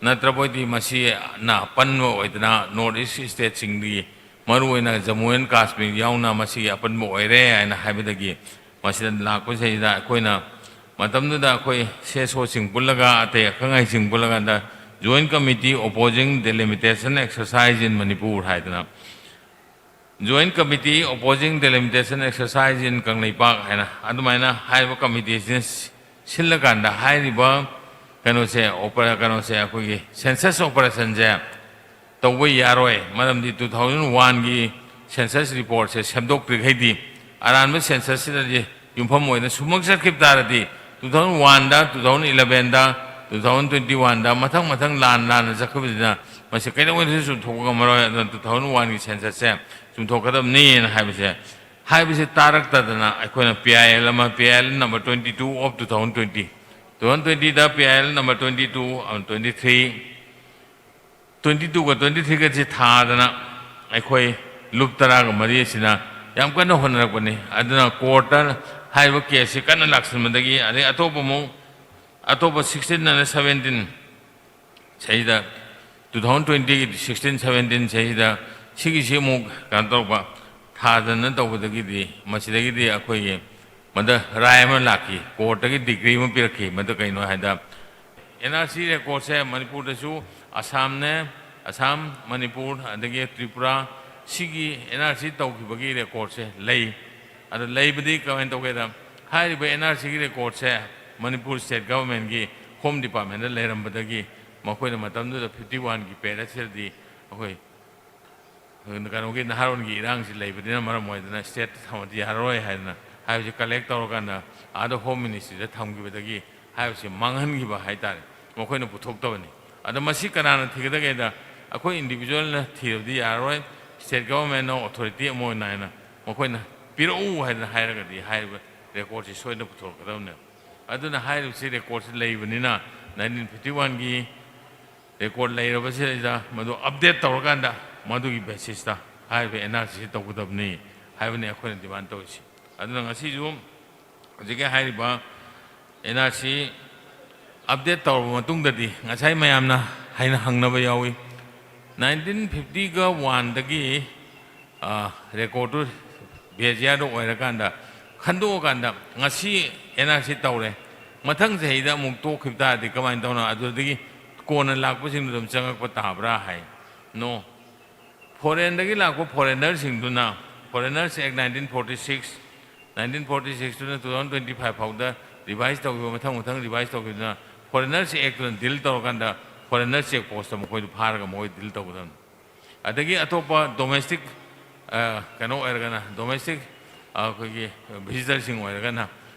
ꯅꯠꯇ꯭ꯔꯕꯗꯤ ꯃꯁꯤꯅ ꯑꯄꯟꯕ ꯑꯣꯏꯗꯅ North East state ꯁꯤꯡꯒꯤ, ꯃꯔꯨꯑꯣꯏꯅ ꯖꯝꯃꯨ ꯑꯦꯟ ꯀꯥꯁꯃꯤꯔ ꯌꯥꯎꯅ, ꯃꯁꯤꯒꯤ ꯑꯄꯟꯕ ꯑꯣꯏꯔꯦ ꯍꯥꯏꯅ ꯍꯥꯏꯕꯗꯒꯤ ꯃꯁꯤꯗ ꯂꯥꯛꯄꯁꯤꯗ ꯑꯩꯈꯣꯏꯅ ꯃꯇꯝꯗꯨꯗ ꯑꯩꯈꯣꯏ CSO ꯁꯤꯡ ꯄꯨꯜꯂꯒ, ꯑꯇꯩ ꯑꯈꯪ ꯑꯍꯩꯁꯤꯡ ꯄꯨꯜꯂꯒ ꯍꯟꯗꯛ Joint Committee Opposing Delimitation Exercise in Manipur ꯍꯥꯏꯗꯅ, Joint Committee Opposing Delimitation Exercise in Kangleipak ꯍꯥꯏꯅ ꯑꯗꯨꯃꯥꯏꯅ ꯍꯥꯏꯔꯤꯕ committee ꯁꯤꯅ ꯁꯤꯜꯂꯀꯥꯟꯗ ꯍꯥꯏꯔꯤꯕ ꯀꯩꯅꯣꯁꯦ, ꯑꯣꯄꯔ-, ꯀꯩꯅꯣꯁꯦ, ꯑꯩꯈꯣꯏꯒꯤ census operation ꯁꯦ ꯇꯧꯕ ꯌꯥꯔꯣꯏ꯫ ꯃꯔꯝꯗꯤ two thousand one ꯒꯤ census report ꯁꯦ ꯁꯦꯝꯗꯣꯛꯇ꯭ꯔꯤꯈꯩꯗꯤ, ꯑꯔꯥꯟꯕ census ꯁꯤꯗꯗꯤ ꯌꯨꯝꯐꯝ ꯑꯣꯏꯅ ꯁꯨꯝꯃꯛ ꯆꯠꯈꯤꯕ ꯇꯥꯔꯗꯤ, two thousand one ꯗ, two thousand eleven ꯗ, two thousand twenty one ꯗ ꯃꯊꯪ ꯃꯊꯪ ꯂꯥꯟ ꯂꯥꯟꯅ ꯆꯠꯈꯤꯕꯁꯤꯅ ꯃꯁꯤ ꯀꯩꯗꯧꯉꯩꯗꯁꯨ ꯆꯨꯝꯊꯣꯛꯄ ꯉꯝꯃꯔꯣꯏ꯫ ꯑꯗꯨꯅ two thousand one ꯒꯤ census ꯁꯦ ꯆꯨꯝꯊꯣꯛꯀꯗꯕꯅꯤꯅ ꯍꯥꯏꯕꯁꯦ, ꯍꯥꯏꯕꯁꯦ ꯇꯥꯔꯛꯇꯗꯅ ꯑꯩꯈꯣꯏꯅ PIL ꯑꯃ, PIL number twenty two of two thousand twenty two thousand ꯇ꯭ꯋꯦꯟꯇꯤꯗ P I L number twenty two, twenty three, twenty ꯇꯨꯒ ꯇ꯭ꯋꯦꯟꯇꯤ ꯊ꯭ꯔꯤꯒꯁꯤ ꯊꯥꯗꯅ ꯑꯩꯈꯣꯏ ꯂꯨꯞ ꯇꯔꯥꯒ ꯃꯔꯤ ꯑꯁꯤꯅ ꯌꯥꯝ ꯀꯟꯅ ꯍꯣꯠꯅꯔꯛꯄꯅꯤ꯫ ꯑꯗꯨꯅ ꯀꯣꯔꯠꯇ ꯍꯥꯏꯔꯤꯕ ꯀꯦꯁꯁꯤ ꯀꯟꯅ ꯂꯥꯛꯁꯤꯟꯕꯗꯒꯤ, ꯑꯗꯩ ꯑꯇꯣꯞꯄ ꯑꯃꯨꯛ, ꯑꯇꯣꯞꯄ ꯁꯤꯛꯁꯇꯤꯟ ꯑꯅ ꯁꯕꯦꯟꯇꯤꯟ ꯁꯤꯗꯩꯗ ꯇꯨ ꯊꯥꯎꯖꯟ ꯇ꯭ꯋꯦꯟꯇꯤꯒꯤ ꯁꯤꯛꯁꯇꯤꯟ ꯁꯕꯦꯟꯇꯤꯟ ꯁꯤꯗꯩꯗ ꯁꯤꯒꯤꯁꯤ ꯑꯃꯨꯛ ꯀꯩꯅꯣ ꯇꯧꯕ, ꯊꯥꯗꯅ ꯇꯧꯕꯗꯒꯤꯗꯤ, ꯃꯁꯤꯗꯒꯤꯗꯤ ꯑꯩꯈꯣꯏꯒꯤ ꯃꯗ ꯔꯥꯏ ꯑꯃ ꯂꯥꯛꯈꯤ, ꯀꯣꯔꯠꯇꯒꯤ ꯗꯤꯒ꯭ꯔꯤ ꯑꯃ ꯄꯤꯔꯛꯈꯤ꯫ ꯃꯗꯨ ꯀꯩꯅꯣ ꯍꯥꯏꯗ, ꯑꯦꯟ ꯑꯥꯔ ꯁꯤ ꯔꯦꯀꯣꯔꯠꯁꯦ ꯃꯅꯤꯄꯨꯔꯗꯁꯨ, ꯑꯁꯥꯝꯅꯦ, ꯑꯁꯥꯝ, ꯃꯅꯤꯄꯨꯔ, ꯑꯗꯒꯤ ꯇ꯭ꯔꯤꯄꯨꯔꯥ, ꯁꯤꯒꯤ ꯑꯦꯟ ꯑꯥꯔ ꯁꯤ ꯇꯧꯈꯤꯕꯒꯤ ꯔꯦꯀꯣꯔꯠꯁꯦ ꯂꯩ꯫ ꯑꯗꯣ ꯂꯩꯕꯗꯤ ꯀꯃꯥꯏꯅ ꯇꯧꯒꯦꯗ, ꯍꯥꯏꯔꯤꯕ ꯑꯦꯟ ꯑꯥꯔ ꯁꯤꯒꯤ ꯔꯦꯀꯣꯔꯠꯁꯦ ꯃꯅꯤꯄꯨꯔ ꯁ꯭ꯇꯦꯠ ꯒꯚꯔꯟꯃꯦꯟꯒꯤ ꯍꯣꯝ ꯗꯤꯄꯥꯔꯠꯃꯦꯟꯗ ꯂꯩꯔꯝꯕꯗꯒꯤ, ꯃꯈꯣꯏꯅ ꯃꯇꯝꯗꯨꯗ ꯐꯤꯐꯇꯤ ꯋꯥꯟꯒꯤ ꯄꯦꯔꯦꯠꯁꯤꯗꯗꯤ ꯑꯩꯈꯣꯏ ꯀꯩꯅꯣꯒꯤ ꯅꯍꯥꯔꯣꯟꯒꯤ ꯏꯔꯥꯡꯁꯤ ꯂꯩꯕꯅꯤꯅ ꯃꯔꯝ ꯑꯣꯏꯗꯅ ꯁ꯭ꯇꯦꯠꯇ ꯊꯝꯃꯗꯤ ꯌꯥꯔꯔꯣꯏ ꯍꯥꯏꯗꯅ ꯍꯥꯏꯕꯁꯤ ꯀꯂꯦꯛ ꯇꯧꯔꯀꯥꯟꯗ ꯑꯥꯗ ꯍꯣꯝ ꯃꯤꯅꯤꯁꯇ꯭ꯔꯤꯗ ꯊꯝꯈꯤꯕꯗꯒꯤ ꯍꯥꯏꯕꯁꯤ ꯃꯥꯡꯍꯟꯈꯤꯕ ꯍꯥꯏꯇꯥꯔꯦ, ꯃꯈꯣꯏꯅ ꯄꯨꯊꯣꯛꯇꯕꯅꯤ꯫ ꯑꯗꯣ ꯃꯁꯤ ꯀꯅꯥꯅ ꯊꯤꯒꯗꯒꯦꯗ, ꯑꯩꯈꯣꯏ ꯏꯟꯗꯤꯕꯤꯖꯨꯋꯦꯜꯅ ꯊꯤꯔꯕꯗꯤ ꯌꯥꯔꯔꯣꯏ, ꯁ꯭ꯇꯦꯠ ꯒꯚꯔꯟꯃꯦꯟꯅ ꯑꯣꯊꯣꯔꯤꯇꯤ ꯑꯃ ꯑꯣꯏꯅ ꯍꯥꯏꯅ ꯃꯈꯣꯏꯅ ꯄꯤꯔꯛꯎ ꯍꯥꯏꯗꯅ ꯍꯥꯏꯔꯒꯗꯤ ꯍꯥꯏꯔꯤꯕ ꯔꯦꯀꯣꯔꯠꯁꯤ ꯁꯣꯏꯗꯅ ꯄꯨꯊꯣꯔꯛꯀꯗꯕꯅꯦꯕ꯫ ꯑꯗꯨꯅ ꯍꯥꯏꯔꯤꯕꯁꯤ ꯔꯦꯀꯣꯔꯠꯁꯤ ꯂꯩꯕꯅꯤꯅ ꯅꯥꯏꯟꯇꯤꯟ ꯐꯤꯐꯇꯤ ꯋꯥꯟꯒꯤ ꯔꯦꯀꯣꯔꯠ ꯂꯩꯔꯕꯁꯤꯗꯩꯗ ꯃꯗꯨ ꯑꯞꯗꯦꯠ ꯇꯧꯔꯀꯥꯟꯗ ꯃꯗꯨꯒꯤ ꯕꯦꯁꯤꯁꯇ ꯍꯥꯏꯔꯤꯕ ꯑꯦꯟ ꯑꯥꯔ ꯁꯤꯁꯤ ꯇꯧꯒꯗꯕꯅꯤ ꯍꯥꯏꯕꯅꯤ ꯑꯩꯈꯣꯏꯅ ꯗꯤꯃꯥꯟ ꯇꯧꯔꯤꯁꯤ꯫ ꯑꯗꯨꯅ ꯉꯁꯤꯁꯨ ꯍꯧꯖꯤꯛꯀꯤ ꯍꯥꯏꯔꯤꯕ ꯑꯦꯟ ꯑꯥꯔ ꯁꯤ ꯑꯞꯗꯦꯠ ꯇꯧꯔꯕ ꯃꯇꯨꯡꯗꯗꯤ ꯉꯁꯥꯏ ꯃꯌꯥꯝꯅ ꯍꯥꯏꯅ ꯍꯪꯅꯕ ꯌꯥꯎꯏ, ꯅꯥꯏꯟꯇꯤꯟ ꯐꯤꯐꯇꯤꯒ ꯋꯥꯟꯗꯒꯤ ꯔꯦꯀꯣꯔꯠꯇꯨ ꯕꯦꯖꯤꯌꯥꯔꯗ ꯑꯣꯏꯔꯀꯥꯟꯗ ꯈꯟꯗꯣꯛꯑꯀꯥꯟꯗ ꯉꯁꯤ ꯑꯦꯟ ꯑꯥꯔ ꯁꯤ ꯇꯧꯔꯦ, ꯃꯊꯪ ꯆꯍꯤꯗ ꯑꯃꯨꯛ ꯇꯣꯛꯈꯤꯕ ꯇꯥꯔꯗꯤ ꯀꯃꯥꯏꯅ ꯇꯧꯅ ꯑꯗꯨꯗꯒꯤ ꯀꯣꯟꯅ ꯂꯥꯛꯄꯁꯤꯡꯗꯨ ꯑꯗꯨꯝ ꯆꯪꯉꯛꯄ ꯇꯥꯕ꯭ꯔꯥ ꯍꯥꯏ꯫ ꯅꯣ꯫ ꯐꯣꯔꯦꯟꯗꯒꯤ ꯂꯥꯛꯄ ꯐꯣꯔꯦꯟꯅꯔꯁꯤꯡꯗꯨꯅ, Foreigners Act nineteen forty six, nineteen forty six ꯇꯨꯅ two thousand twenty five ꯐꯥꯎꯗ ꯔꯤꯚꯥꯏꯁ ꯇꯧꯈꯤꯕ, ꯃꯊꯪ ꯃꯊꯪ ꯔꯤꯚꯥꯏꯁ ꯇꯧꯈꯤꯕꯗꯨꯅ, ꯐꯣꯔꯦꯟꯅꯔꯁ ꯑꯦꯛꯇꯨꯅ ꯗꯤꯜ ꯇꯧꯔꯀꯥꯟꯗ ꯐꯣꯔꯦꯟꯅꯔ ꯆꯦꯛ ꯄꯣꯁꯇ ꯃꯈꯣꯏꯗꯨ ꯐꯥꯔꯒ ꯃꯈꯣꯏ ꯗꯤꯜ ꯇꯧꯒꯗꯕꯅꯤ꯫ ꯑꯗꯒꯤ ꯑꯇꯣꯞꯄ ꯗꯣꯃꯦꯁꯇꯤꯛ, ꯑ, ꯀꯩꯅꯣ ꯑꯣꯏꯔꯒꯅ, ꯗꯣꯃꯦꯁꯇꯤꯛ, ꯑ, ꯑꯩꯈꯣꯏꯒꯤ ꯚꯤꯖꯤꯇꯔꯁꯤꯡ ꯑꯣꯏꯔꯒꯅ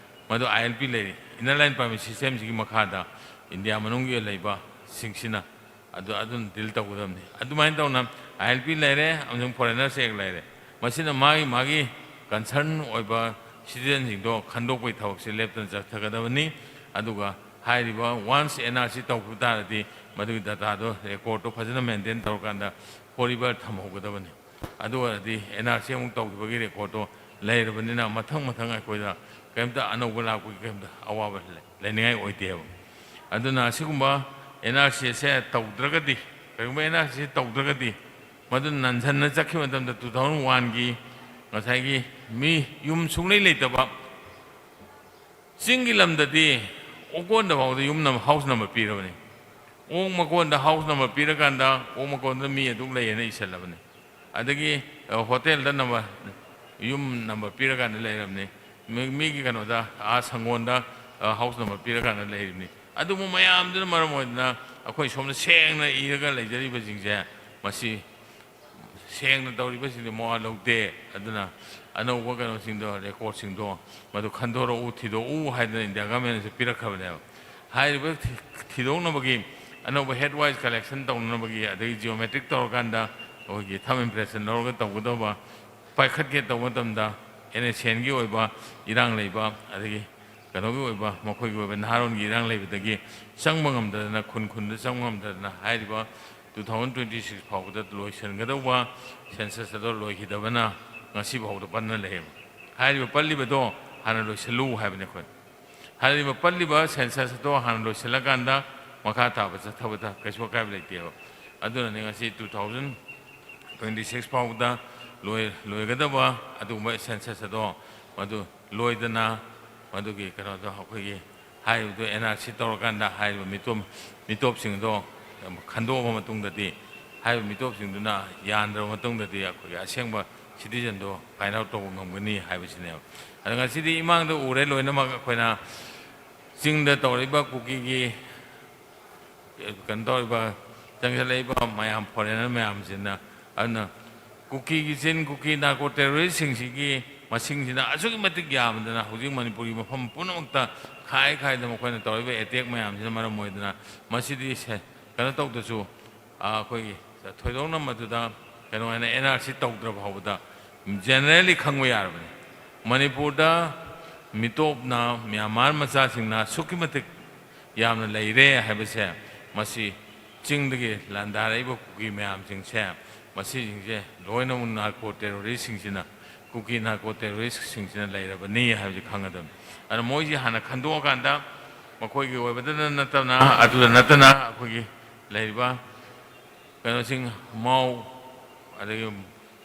ꯃꯗꯨ ꯑꯥꯏ ꯑꯦꯜ ꯄꯤ ꯂꯩꯔꯤ, ꯏꯟꯅꯔ ꯂꯥꯏꯟ ꯄꯔꯃꯤꯠ ꯁꯤꯁꯇꯦꯝꯁꯤꯒꯤ ꯃꯈꯥꯗ ꯏꯟꯗꯤꯌꯥ ꯃꯅꯨꯡꯒꯤ ꯂꯩꯕꯁꯤꯡꯁꯤꯅ ꯑꯗꯨ, ꯑꯗꯨꯝ ꯗꯤꯜ ꯇꯧꯒꯗꯕꯅꯤ꯫ ꯑꯗꯨꯃꯥꯏꯅ ꯇꯧꯅ ꯑꯥꯏ ꯑꯦꯜ ꯄꯤ ꯂꯩꯔꯦ ꯑꯃꯁꯨꯡ ꯐꯣꯔꯦꯟꯅꯔꯁ ꯑꯦꯛ ꯂꯩꯔꯦ꯫ ꯃꯁꯤꯅ ꯃꯥꯒꯤ ꯃꯥꯒꯤ ꯀꯟꯁꯔꯟ ꯑꯣꯏꯕ ꯁꯤꯇꯤꯖꯟꯁꯤꯡꯗꯣ ꯈꯟꯗꯣꯛꯄꯒꯤ ꯊꯕꯛꯁꯦ ꯂꯦꯞꯇꯅ ꯆꯠꯊꯒꯗꯕꯅꯤ꯫ ꯑꯗꯨꯒ ꯍꯥꯏꯔꯤꯕ, ꯋꯥꯟꯁ ꯑꯦꯟ ꯑꯥꯔ ꯁꯤ ꯇꯧꯈꯤꯕ ꯇꯥꯔꯗꯤ, ꯃꯗꯨꯒꯤ ꯗꯇꯥꯗꯣ, ꯔꯦꯀꯣꯔꯠꯇꯣ ꯐꯖꯅ ꯃꯦꯟꯇꯦꯟ ꯇꯧꯔꯀꯥꯟꯗ ꯐꯣꯔ ꯏꯚꯔ ꯊꯝꯍꯧꯒꯗꯕꯅꯤ꯫ ꯑꯗꯨ ꯑꯣꯏꯔꯗꯤ ꯑꯦꯟ ꯑꯥꯔ ꯁꯤ ꯑꯃꯨꯛ ꯇꯧꯈꯤꯕꯒꯤ ꯔꯦꯀꯣꯔꯠꯇꯣ ꯂꯩꯔꯕꯅꯤꯅ, ꯃꯊꯪ ꯃꯊꯪ ꯑꯩꯈꯣꯏꯗ ꯀꯔꯤꯝꯇ ꯑꯅꯧꯕ ꯂꯥꯛꯄꯒꯤ ꯀꯔꯤꯝꯇ ꯑꯋꯥꯕ ꯂꯩ-, ꯂꯩꯅꯤꯡꯉꯥꯏ ꯑꯣꯏꯗꯦꯕ꯫ ꯑꯗꯨꯅ ꯑꯁꯤꯒꯨꯝꯕ ꯑꯦꯟ ꯑꯥꯔ ꯁꯤ ꯑꯁꯦ ꯇꯧꯗ꯭ꯔꯒꯗꯤ, ꯀꯔꯤꯒꯨꯝꯕ ꯑꯦꯟ ꯑꯥꯔ ꯁꯤ ꯇꯧꯗ꯭ꯔꯒꯗꯤ, ꯃꯗꯨ ꯅꯟꯁꯟꯅ ꯆꯠꯈꯤꯕ ꯃꯇꯝꯗ, ꯇꯨ ꯊꯥꯎꯖꯟ ꯋꯥꯟꯒꯤ ꯉꯁꯥꯏꯒꯤ ꯃꯤ ꯌꯨꯝ ꯁꯨꯡꯂꯩ ꯂꯩꯇꯕ, ꯆꯤꯡꯒꯤ ꯂꯝꯗꯗꯤ ꯑꯣꯀꯣꯟꯗ ꯐꯥꯎꯗ ꯌꯨꯝ ꯅꯝ-, ꯍꯥꯎꯁ ꯅꯝꯕꯔ ꯄꯤꯔꯕꯅꯤ꯫ ꯑꯣꯛ ꯃꯀꯣꯟꯗ ꯍꯥꯎꯁ ꯅꯝꯕꯔ ꯄꯤꯔꯀꯥꯟꯗ, ꯑꯣꯛ ꯃꯀꯣꯟꯗ ꯃꯤ ꯑꯗꯨꯛ ꯂꯩꯌꯦꯅ ꯏꯁꯜꯂꯕꯅꯤ꯫ ꯑꯗꯒꯤ, ꯑ, ꯍꯣꯇꯦꯜꯗ ꯅꯝꯕꯔ, ꯌꯨꯝ ꯅꯝꯕꯔ ꯄꯤꯔꯀꯥꯟꯗ ꯂꯩꯔꯕꯅꯤ꯫ ꯃꯤ-, ꯃꯤꯒꯤ ꯀꯩꯅꯣꯗ, ꯑꯥ, ꯁꯪꯒꯣꯟꯗ, ꯑ, ꯍꯥꯎꯁ ꯅꯝꯕꯔ ꯄꯤꯔꯀꯥꯟꯗ ꯂꯩꯔꯤꯕꯅꯤ꯫ ꯑꯗꯨꯒꯨꯝꯕ ꯃꯌꯥꯝꯗꯨꯅ ꯃꯔꯝ ꯑꯣꯏꯗꯅ ꯑꯩꯈꯣꯏ ꯁꯣꯝꯗ ꯁꯦꯡꯅ ꯏꯔꯒ ꯂꯩꯖꯔꯤꯕꯁꯤꯡꯁꯦ, ꯃꯁꯤ ꯁꯦꯡꯅ ꯇꯧꯔꯤꯕꯁꯤꯡꯗꯤ ꯃꯋꯥ ꯂꯧꯗꯦ꯫ ꯑꯗꯨꯅ ꯑꯅꯧꯕ ꯀꯩꯅꯣꯁꯤꯡꯗꯣ, ꯔꯦꯀꯣꯔꯠꯁꯤꯡꯗꯣ, ꯃꯗꯨ ꯈꯟꯗꯣꯔꯛꯎ, ꯊꯤꯗꯣꯛꯎ ꯍꯥꯏꯗꯅ ꯏꯟꯗꯤꯌꯥ ꯒꯃꯦꯟꯅꯁꯨ ꯄꯤꯔꯛꯈ꯭ꯔꯕꯅꯦꯕ꯫ ꯍꯥꯏꯔꯤꯕ ꯊꯤ-, ꯊꯤꯗꯣꯛꯅꯕꯒꯤ, ꯑꯅꯧꯕ ꯍꯦꯠ ꯋꯥꯏꯁ ꯀꯂꯦꯛꯁꯟ ꯇꯧꯅꯅꯕꯒꯤ, ꯑꯗꯒꯤ ꯖꯤꯑꯣꯃꯦꯇ꯭ꯔꯤꯛ ꯇꯧꯔꯀꯥꯟꯗ ꯑꯩꯈꯣꯏꯒꯤ ꯊꯝ ꯏꯝꯄ꯭ꯔꯦꯁꯟ ꯂꯧꯔꯒ ꯇꯧꯒꯗꯧꯕ, ꯄꯥꯏꯈꯠꯀꯦ ꯇꯧꯕ ꯃꯇꯝꯗ ꯑꯦꯟ ꯑꯦꯁ ꯑꯦꯟꯒꯤ ꯑꯣꯏꯕ ꯏꯔꯥꯡ ꯂꯩꯕ, ꯑꯗꯒꯤ ꯀꯩꯅꯣꯒꯤ ꯑꯣꯏꯕ, ꯃꯈꯣꯏꯒꯤ ꯑꯣꯏꯕ ꯅꯍꯥꯔꯣꯟꯒꯤ ꯏꯔꯥꯡ ꯂꯩꯕꯗꯒꯤ ꯆꯪꯕ ꯉꯝꯗꯗꯅ, ꯈꯨꯟ ꯈꯨꯟꯗ ꯆꯪꯕ ꯉꯝꯗꯗꯅ, ꯍꯥꯏꯔꯤꯕ ꯇꯨ ꯊꯥꯎꯖꯟ ꯇ꯭ꯋꯦꯟꯇꯤ ꯁꯤꯛꯁ ꯐꯥꯎꯕꯗ ꯂꯣꯏꯁꯤꯟꯒꯗꯧꯕ ꯁꯦꯟꯁꯁ ꯑꯗꯣ ꯂꯣꯏꯈꯤꯗꯕꯅ ꯉꯁꯤ ꯐꯥꯎꯗ ꯄꯟꯅ ꯂꯩꯌꯦꯕ꯫ ꯍꯥꯏꯔꯤꯕ ꯄꯜꯂꯤꯕꯗꯣ ꯍꯥꯟꯅ ꯂꯣꯏꯁꯤꯜꯂꯨ ꯍꯥꯏꯕꯅꯤ ꯑꯩꯈꯣꯏ꯫ ꯍꯥꯏꯔꯤꯕ ꯄꯜꯂꯤꯕ ꯁꯦꯟꯁꯁ ꯑꯗꯣ ꯍꯥꯟꯅ ꯂꯣꯏꯁꯤꯜꯂꯀꯥꯟꯗ ꯃꯈꯥ ꯇꯥꯕ ꯆꯠꯊꯕꯗ ꯀꯩꯁꯨ ꯑꯀꯥꯏꯕ ꯂꯩꯇꯦꯕ꯫ ꯑꯗꯨꯅꯅꯤ ꯉꯁꯤ ꯇꯨ ꯊꯥꯎꯖꯟ ꯇ꯭ꯋꯦꯟꯇꯤ ꯁꯤꯛꯁ ꯐꯥꯎꯕꯗ ꯂꯣꯏ-, ꯂꯣꯏꯒꯗꯕ ꯑꯗꯨꯒꯨꯝꯕ ꯁꯦꯟꯁꯁ ꯑꯗꯣ ꯃꯗꯨ ꯂꯣꯏꯗꯅ, ꯃꯗꯨꯒꯤ ꯀꯩꯅꯣꯗꯣ, ꯑꯩꯈꯣꯏꯒꯤ ꯍꯥꯏꯔꯤꯕꯗꯣ ꯑꯦꯟ ꯑꯥꯔ ꯁꯤ ꯇꯧꯔꯀꯥꯟꯗ ꯍꯥꯏꯔꯤꯕ ꯃꯤꯇꯣꯞ, ꯃꯤꯇꯣꯞꯁꯤꯡꯗꯣ ꯈꯟꯗꯣꯛꯑꯕ ꯃꯇꯨꯡꯗꯗꯤ, ꯍꯥꯏꯔꯤꯕ ꯃꯤꯇꯣꯞꯁꯤꯡꯗꯨꯅ ꯌꯥꯟꯗ꯭ꯔꯕ ꯃꯇꯨꯡꯗꯗꯤ ꯑꯩꯈꯣꯏꯒꯤ ꯑꯁꯦꯡꯕ ꯁꯤꯇꯤꯖꯟꯗꯣ ꯐꯥꯏꯟ ꯑꯥꯎꯠ ꯇꯧꯕ ꯉꯝꯒꯅꯤ ꯍꯥꯏꯕꯁꯤꯅꯦꯕ꯫ ꯑꯗꯣ ꯉꯁꯤꯗꯤ ꯏꯃꯥꯡꯗ ꯎꯔꯦ ꯂꯣꯏꯅꯃꯛ, ꯑꯩꯈꯣꯏꯅ ꯆꯤꯡꯗ ꯇꯧꯔꯤꯕ ꯀꯨꯀꯤꯒꯤ ꯀꯩꯅꯣ ꯇꯧꯔꯤꯕ, ꯆꯪꯁꯤꯜꯂꯛꯏꯕ ꯃꯌꯥꯝ, ꯐꯣꯔꯦꯅꯔ ꯃꯌꯥꯝꯁꯤꯅ꯫ ꯑꯗꯨꯅ ꯀꯨꯀꯤꯒꯤ ꯆꯤꯟ, ꯀꯨꯀꯤ ꯅꯥꯔꯀꯣ ꯇꯦꯔꯣꯔꯤꯁꯁꯤꯡꯁꯤꯒꯤ ꯃꯁꯤꯡꯁꯤꯅ ꯑꯁꯨꯛꯀꯤ ꯃꯇꯤꯛ ꯌꯥꯝꯗꯅ, ꯍꯧꯖꯤꯛ ꯃꯅꯤꯄꯨꯔꯒꯤ ꯃꯐꯝ ꯄꯨꯝꯅꯃꯛꯇ ꯈꯥꯏ ꯈꯥꯏꯗꯅ ꯃꯈꯣꯏꯅ ꯇꯧꯔꯤꯕ ꯑꯦꯇꯦꯛ ꯃꯌꯥꯝꯁꯤꯅ ꯃꯔꯝ ꯑꯣꯏꯗꯅ, ꯃꯁꯤꯗꯤ ꯁꯦ-, ꯀꯩꯅꯣ ꯇꯧꯗ꯭ꯔꯁꯨ, ꯑ, ꯑꯩꯈꯣꯏꯒꯤ ꯊꯣꯏꯗꯣꯛꯅ ꯃꯗꯨꯗ ꯀꯩꯅꯣ ꯍꯥꯏꯅ ꯑꯦꯟ ꯑꯥꯔ ꯁꯤ ꯇꯧꯗ꯭ꯔ ꯐꯥꯎꯕꯗ ꯖꯦꯅꯔꯦꯜꯂꯤ ꯈꯪꯕ ꯌꯥꯔꯕꯅꯤ꯫ ꯃꯅꯤꯄꯨꯔꯗ ꯃꯤꯇꯣꯞꯅ, ꯃ꯭ꯌꯥꯟꯃꯥꯔ ꯃꯆꯥꯁꯤꯡꯅ ꯑꯁꯨꯛꯀꯤ ꯃꯇꯤꯛ ꯌꯥꯝꯅ ꯂꯩꯔꯦ ꯍꯥꯏꯕꯁꯦ, ꯃꯁꯤ ꯆꯤꯡꯗꯒꯤ ꯂꯥꯟꯗꯥꯔꯛꯏꯕ ꯀꯨꯀꯤ ꯃꯌꯥꯝꯁꯤꯡꯁꯦ, ꯃꯁꯤꯁꯤꯡꯁꯦ ꯂꯣꯏꯅꯃꯛ ꯅꯥꯔꯀꯣ ꯇꯦꯔꯣꯔꯤꯁꯁꯤꯡꯁꯤꯅ, ꯀꯨꯀꯤ ꯅꯥꯔꯀꯣ ꯇꯦꯔꯣꯔꯤꯁꯁꯤꯡꯁꯤꯅ ꯂꯩꯔꯕꯅꯤ ꯍꯥꯏꯕꯁꯤ ꯈꯪꯒꯗꯕꯅꯤ꯫ ꯑꯗꯨꯅ ꯃꯣꯏꯁꯤ ꯍꯥꯟꯅ ꯈꯟꯗꯣꯛꯑꯀꯥꯟꯗ, ꯃꯈꯣꯏꯒꯤ ꯑꯣꯏꯕꯗ ꯅꯠꯇꯅ, ꯑꯗꯨꯗ ꯅꯠꯇꯅ ꯑꯩꯈꯣꯏꯒꯤ ꯂꯩꯔꯤꯕ ꯀꯩꯅꯣꯁꯤꯡ, ꯃꯥꯎ, ꯑꯗꯒꯤ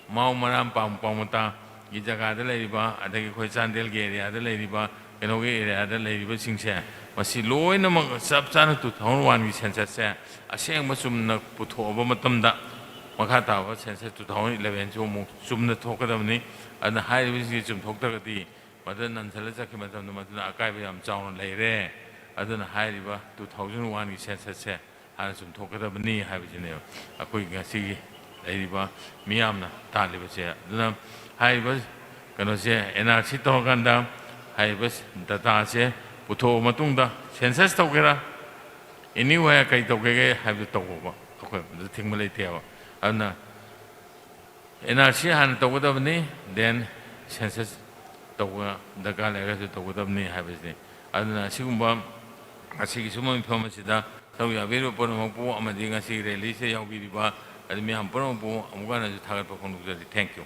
ꯃꯥꯎ ꯃꯔꯥꯝ ꯄꯥꯎ-, ꯄꯥꯎꯃꯇꯥꯒꯤ ꯖꯒꯥꯗ ꯂꯩꯔꯤꯕ, ꯑꯗꯒꯤ ꯑꯩꯈꯣꯏ ꯆꯥꯟꯗꯦꯜꯒꯤ ꯑꯦꯔꯤꯌꯥꯗ ꯂꯩꯔꯤꯕ, ꯀꯩꯅꯣꯒꯤ ꯑꯦꯔꯤꯌꯥꯗ ꯂꯩꯔꯤꯕꯁꯤꯡꯁꯦ, ꯃꯁꯤ ꯂꯣꯏꯅꯃꯛ ꯆꯞ ꯆꯥꯅ two thousand oneꯒꯤ censusꯁꯦ ꯑꯁꯦꯡꯕ ꯆꯨꯝꯅ ꯄꯨꯊꯣꯛꯑꯕ ꯃꯇꯝꯗ, ꯃꯈꯥ ꯇꯥꯕ census two thousand elevenꯁꯨ ꯑꯃꯨꯛ ꯆꯨꯝꯅ ꯊꯣꯛꯀꯗꯕꯅꯤ꯫ ꯑꯗꯨꯅ ꯍꯥꯏꯔꯤꯕꯁꯤꯡꯁꯤ ꯆꯨꯝꯊꯣꯛꯇ꯭ꯔꯒꯗꯤ, ꯃꯗꯨꯗ ꯅꯟꯁꯜꯂ ꯆꯠꯈꯤꯕ ꯃꯇꯝꯗ ꯃꯗꯨꯅ ꯑꯀꯥꯏꯕ ꯌꯥꯝ ꯆꯥꯎꯅ ꯂꯩꯔꯦ꯫ ꯑꯗꯨꯅ ꯍꯥꯏꯔꯤꯕ two thousand oneꯒꯤ censusꯁꯦ ꯍꯥꯟꯅ ꯆꯨꯝꯊꯣꯛꯀꯗꯕꯅꯤ ꯍꯥꯏꯕꯁꯤꯅꯦꯕ ꯑꯩꯈꯣꯏ ꯉꯁꯤꯒꯤ ꯂꯩꯔꯤꯕ ꯃꯤꯌꯥꯝꯅ ꯇꯥꯜꯂꯤꯕꯁꯦ꯫ ꯑꯗꯨꯅ ꯍꯥꯏꯔꯤꯕ ꯀꯩꯅꯣꯁꯦ, NRC ꯇꯧꯔꯀꯥꯟꯗ ꯍꯥꯏꯔꯤꯕ dataꯁꯦ ꯄꯨꯊꯣꯛꯑ ꯃꯇꯨꯡꯗ, census ꯇꯧꯒꯦꯔꯥ, anywhere ꯀꯩ ꯇꯧꯒꯦꯒꯦ ꯍꯥꯏꯕꯗꯨ ꯇꯧꯕ, ꯑꯩꯈꯣꯏ ꯑꯗꯨ ꯊꯤꯡꯕ ꯂꯩꯇꯦꯕ꯫ ꯑꯗꯨꯅ NRC ꯍꯥꯟꯅ ꯇꯧꯒꯗꯕꯅꯤ, then census ꯇꯧꯕ ꯗꯔꯀꯥꯔ ꯂꯩꯔꯒꯁꯨ ꯇꯧꯒꯗꯕꯅꯤ ꯍꯥꯏꯕꯁꯤꯅꯤ꯫ ꯑꯗꯨꯅ ꯑꯁꯤꯒꯨꯝꯕ, ꯑꯁꯤꯒꯤ ꯁꯨꯝꯕ ꯃꯤꯐꯝ ꯑꯁꯤꯗ ꯁꯔꯨꯛ ꯌꯥꯕꯤꯔꯤꯕ ꯄꯨꯝꯅꯃꯛꯄꯨ ꯑꯃꯗꯤ ꯉꯁꯤꯒꯤ rallyꯁꯤꯗ ꯌꯥꯎꯕꯤꯔꯤꯕ ꯑꯗꯨ ꯃꯤꯌꯥꯝ ꯄꯨꯝꯅꯃꯛꯄꯨ ꯑꯃꯨꯛ ꯍꯟꯅꯁꯨ ꯊꯥꯒꯠꯄ ꯐꯣꯡꯗꯣꯛꯆꯔꯤ꯫ Thank you꯫